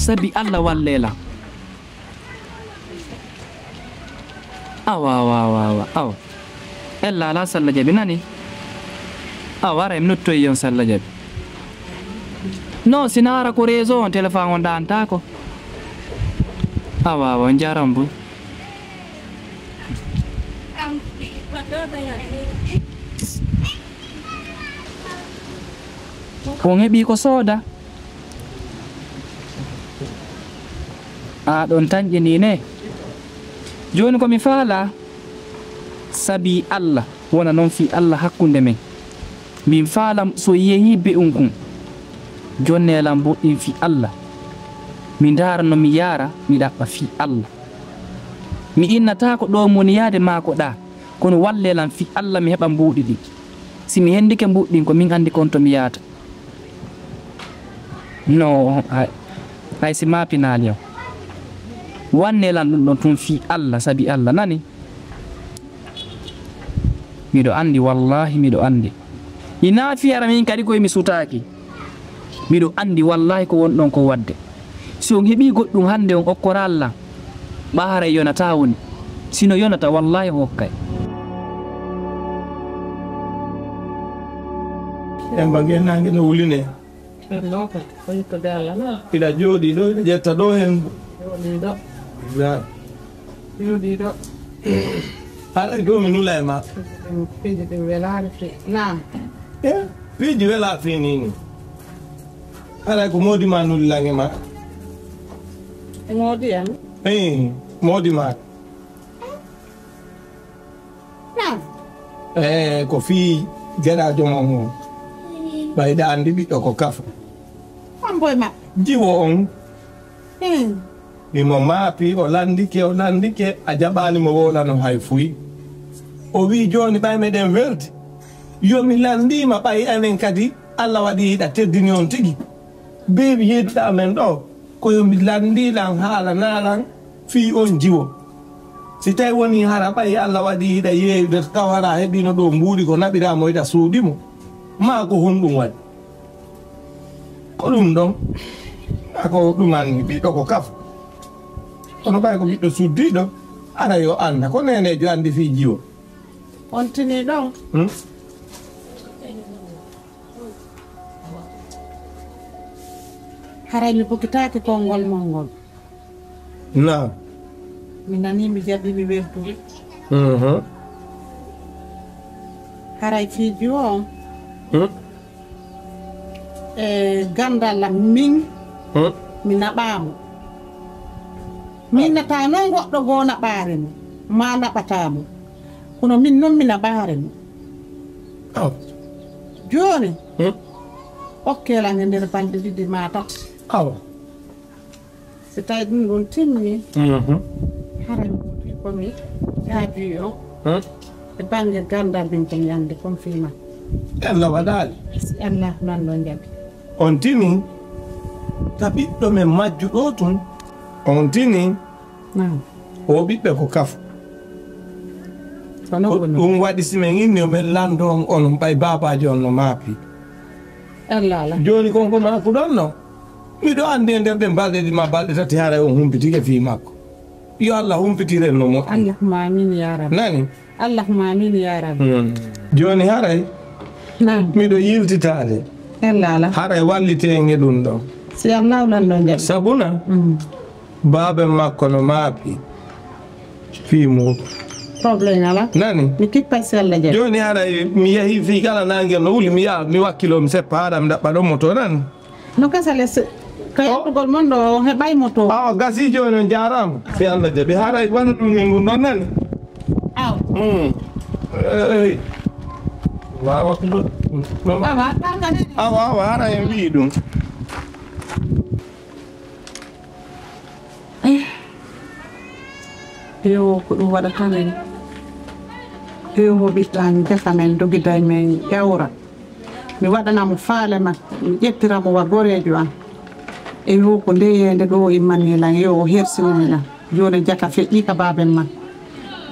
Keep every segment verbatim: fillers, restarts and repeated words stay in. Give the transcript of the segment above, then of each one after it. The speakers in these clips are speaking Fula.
Sabi Allah wallee lan. Awa, awa, awa, awa, awa. Ella alaa salla jaɓi nani? Awa, ara mi nottoyi on salla jaɓi. Non, si naara ko réseau on, téléphone on ɗaantaako. Awa, awa, on jaram boy. On heɓi ko sooda. Aa ɗon tanƴe ni ne. Jooni ko mi faala, sabi Allah, wona noon fii Allah hakkunde men. Min faala so yehi be'un kun. Jonne lan boɗɗin fii Allah. Mi ndaara no mi yaara, mi ɗaɓɓa fii Allah. Mi innataako ɗo mi woni yaade maa ko ɗaa, kono wallee lan fii Allah mi heɓa mbuuɗi ɗin. Si mi hendike mbuuɗi ɗin, ko min anndi kon to mi yaata. No, hay, hay si maapinaali on. Wannee lan ɗun ɗon tun fii Allah, sabi Allah, nani? Miɗo anndi, wallaahi, miɗo anndi. Hinaa fii hara min kadi koy mi sutaaki. Miɗo anndi, wallaahi, ko wonɗon ko waɗde. Si on heɓii goɗɗun hannde, on okkoraali lan, ɓaa haray yonataa woni. Si no yonata, wallaahi, on okkay. En ba gen naange no wulinee. Ɗum ɗoo kadi, ko yettude Allah noon. Hiɗa jooɗii ɗoo, hiɗa ƴetta ɗoo henndu. Jooɗii ɗoo. Jooɗii ɗoo. Haɗa ɗoo mi nula e ma. Piiji ɗin welaani fi. Naam. E, piiji welaa fii nii nii. Haɗa ko moodi maa nuli lan e ma. E moodi en? Eey, moodi maa. Naam. Ee, ko fii geɗaajo mon on. Ɓay ɗa anndi ɓiɗɗo ko kafo. Hombo e maɓɓe? Jiwo on. Hmm. Himo maapi, o lanndike, o lanndike, a jaɓaali mo wowlano hay fuy. O wi'i, "Jooni ɓay meɗen welti. Yo mi lanndiima ɓay enen kadi, Alla waɗi hiɗa teddini on tigi. Beebi yeeduɗaa men ɗoo." Ko yo mi lanndii lan, haalanaa lan fii on jiwo. Si tawii wonii hara ɓay Alla waɗii hiɗa yeeyude tawa hara a heɓiino ɗoo mbuuɗi ko naɓiraa mo hiɗa suuɗi mo, maa ko honɗun waɗi? Ko ɗun ɗon, maa ko ɗun anni ɓiɗɗo ko kafo. Kono ɓay ko ɓiɗɗo suddiiɗo, hara yo annda ko neeneejo anndi fii jiwo. On tinii ɗon? Hmm? Haray mi bugitaake konngol mon ngol. Naam. Mi nanii, mi jaɓii, mi weltii. Mhm. Haray fii jiwo on. Hmm? E ganndal am min, hmm, mi naɓaa mo. Mi innataa noon goɗɗo goo naɓaare mo, maa naɓataa mo. Kono min noon mi naɓaare mo. Awa. Jooni, hmm, okkee lan e nder balɗe ɗiɗi maa tati. Awa. Si tawii ɗun ɗon timmii, mhm, haray mi foti ko mi jaabii on. Hmm? E bannge ganndal min ko mi anndi kon fii maa. Alla waɗaali. Si Alla lanɗo jaɓi. On tinii, ka ɓiɗɗo men majjuɗo tun, on tinii, naam, o ɓiɓɓe ko kafo. Kono ko ɗun waɗi si men inni yo men lanndo on, onon ɓay baabaajo on no maapi. Alla ala. Jooni kon ko maakuɗon no? Miɗo anndi e nder ɗen balɗe ɗi maa balɗe tati haray on humpitike fii makko. Yo Alla humpitiren no moƴƴi. Allahumma amiin yaa Rabbi. Nani? Allahumma amiin yaa Rabbi. Hmm. Jooni haray, naam, miɗo yiltitaade. Ella ala. Haray wallitee nge ɗun ɗon. Si Alla lanɗo jaɓi. Sabuna, hmm, baaben makko no maapi fii muuɗun. Problème ala. Nani? Mi kippay si Alla jaɓi. Jooni haray mi yahii fii kala naange no wuli, mi yaha, mi wakkiloo, mi seppa, haɗa mi ɗaɓɓa ɗon moto, nani? No kasa les, ka, oh, yettugol mon ɗoo, on heɓay moto. Awa, gasii jooni, on jaaraama. Si Alla jaɓi, haray wano ɗun e ngun ɗon nani? Awa. Hmm. Ey. Allahu akbar. Awa, awa, haray en wi'i ɗun. Eh. Yo, ko ɗun waɗata men. Yo, mo ɓiɗɗo an gasa men, dogiday men, ƴawra. Mi waɗana mo faale maa, mi ƴettira mo wa goreejo an. E yo ko nde yeende ɗoo immanii lan, yo o hersino mi lan. Jooni jaka feƴƴii ka baaben maa.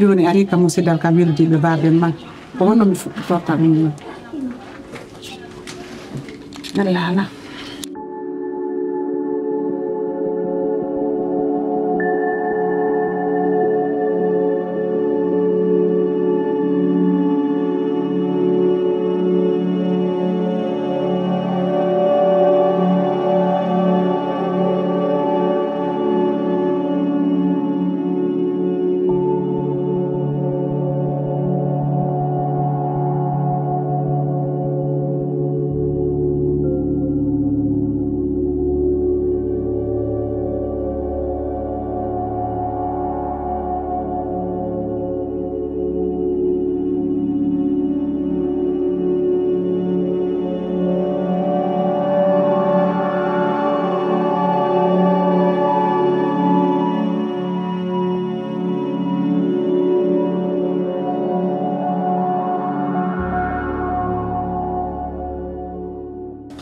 Jooni arii ka musidal ka weldiiɓe baaben maa. Ko honno mi fuɗɗitorta ɗun non? Alla, ala.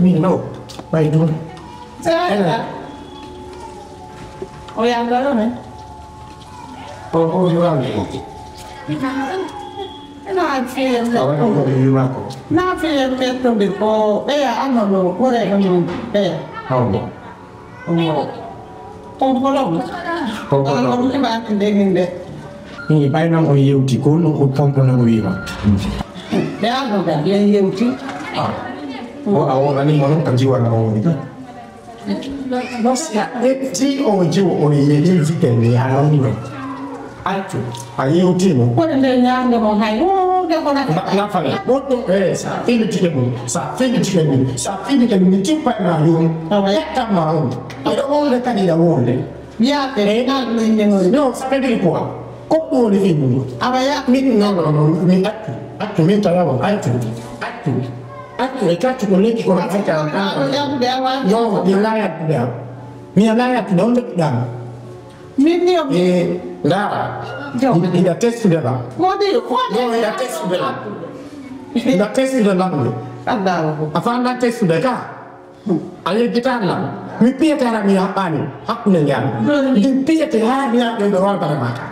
Min no, ɓay ɗum. Sara. O yangaro men. O, o, o, o, o. Ina fiye mettude. Awa, ko mi wiima ko. Na fiye mettude ko ɓeya ano ɗo ɓure ɗum ɓeya. Hawɗo. Omo. Pompolo. Pompolo. Ano ɗum ɓe ɓaati ndeginde. Ni ɓay noon o yewti ko no o pompolo o wiima. Ɓe ano ɓe ɓe yewti. Ah. O a wonani mo noon ka jiwana o woni. Si a ƴetti o jiwo o yeɗi zikel mi yaranno. Accu a yewtino. Kono nde ñaande mo hay huunde ko nafata. Nafata. Woɗɗo e sa finditike ɗum, sa finditike ɗum, sa finditike ɗum, mi tippayma ɗum. Awa. Ƴettanma ɗum. Aɗa wonde kadi ɗa wonde. Yaate. Eh? Ngal ɗum inde ngol. Non, ça veut dire quoi? Ko ɗum woni findugol. Awa ya. Min non, non, non, min accu. Accu, min tawa on, accu. Accu. Accu e caccu ko lekki kono a fecca. Awa ya, ɓe awa. Non, mi ala yattude am. Mi ala yattude on lekki ɗam. Min ni o. E, ndaara. Jo. Ina testude ma. Wodi, wodi. Non, ina testude ma. Ina testude ma. Allahu. A faama testude ka. A yejjitaani lan. Mi piyete hara mi haɓɓaani hakkunde njaami. Min piyete haa mi yaɓɓe ɗo ronta e maaka.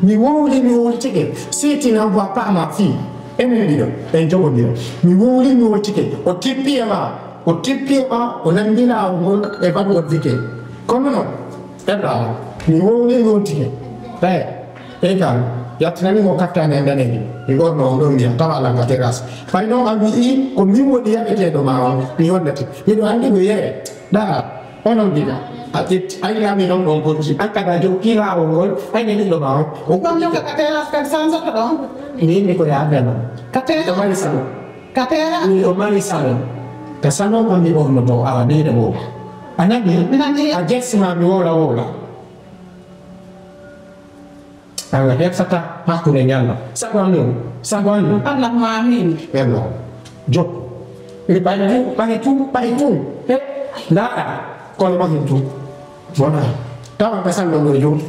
Mi wowli mi wowlitike. Si tu n'envoies pas ma fille. Enen ɗiɗo en jogodira. Mi wowli mi wowlitike. O tippi e ma. O tippi e ma. O nanndi laawol ngol e baɗugol zikir. Kono non. Eɗɗa. Mi wowli mi wowlitike. Ɓe. Ey kan, yaltinani mo kaftane e ndaneejo, mi ɓorno on ɗon ndiyam, tawa alaa ka terrasse. Fay noon a wi'i ko min woni yaɓeteeɗo ma on, mi hollete. Miɗo anndi ko yere. Ɗa, onon ɗiɗa, a ƴetti, a yi'ami noon ɗon bonji, an kadi a jokki laawol ngol, a yi'i ɓiɗɗo ma on. O Ɗon joga ka terrasse kan sansoto ɗon? Min mi ko yaadana. Ka terrasse? Miɗo mari salon. Ka terrasse? Miɗo mari salon. Ka salon am mi ɓornoto, awa neene wowla. A nani? Mi nani. A jessi ma mi wowla wowla. Awa, heɓtata hakkunde ñalla. Sago an ɗum, sago an ɗum. Allahumma amin. Ello. Jok. Mi ɓayi tu, ɓayi tu, ɓayi tu. He, ndaɗa. Kono ma hin tu. Bona. Tawa ka sango ɗo jom.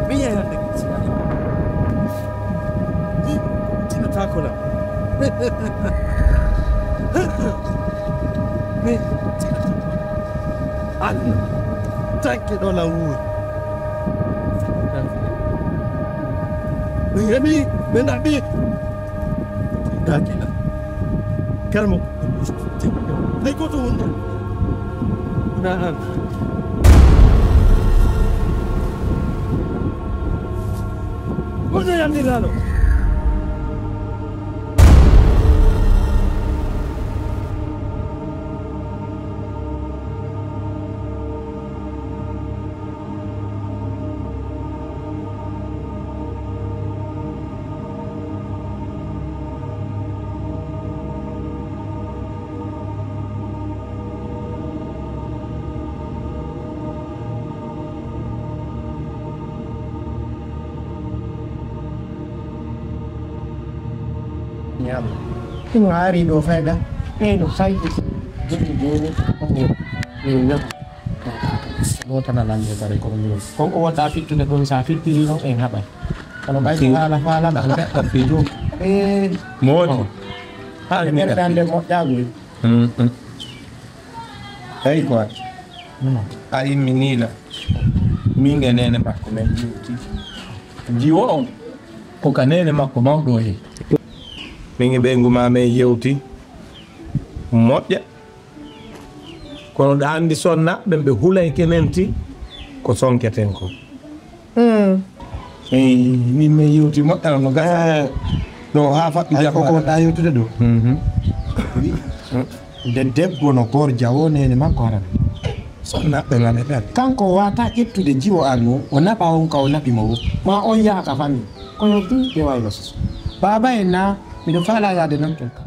Mi yahi hannde Kisiya. Mi tinataako lam. Mi tinataako lam. Alla, tanke ɗo lam wuuri. Mi heɓi, mi naɓi. Dakila. Karamo. Hay goto wonde. Na an. Goto yamni lalo. Ñaama. Ɗum a ari ɗo fayda. Ɓeyɗo fayde. Jooni jooni. Min ñaama. Ɗo tan a nande kare ko ɗum. Kon ko wonɗa fittude ɗum, sa fittiri ɗum en haɓay. Kono ɓay ko haala faalaɗa. Neɗɗo fii ɗum. Eh. Moodi. Haa mi ɓerdande moƴƴaagol. Mm, mm. Eyi quoi. A imminiila. Min e neene makko men yewti. Jiwo on. Ko ka neene makko mawɗo o yehi. Min e ɓeyngu ma men yewti. Moƴƴa. Kono ɗa anndi sonnaaɓe ɓe hulay kenen ti ko sonketen ko. Mm. Eyi, min min yewti moƴƴano no gasa. Eh. Ɗo haa faɗɗi ay, jamma. Koko wonɗa yewtude ɗo. Mhm. Wi, nde debbo no gorja o nene makko harana. Soxna ɓe nga ne ɓen. Kanko wata ƴettude jiwo an o, o naɓa on ka o naɓi mo o. Ma on yaha ka famille. Kono ɗum ɓe wayno soso. Baaba en na, miɗo faala yaade non ton ka.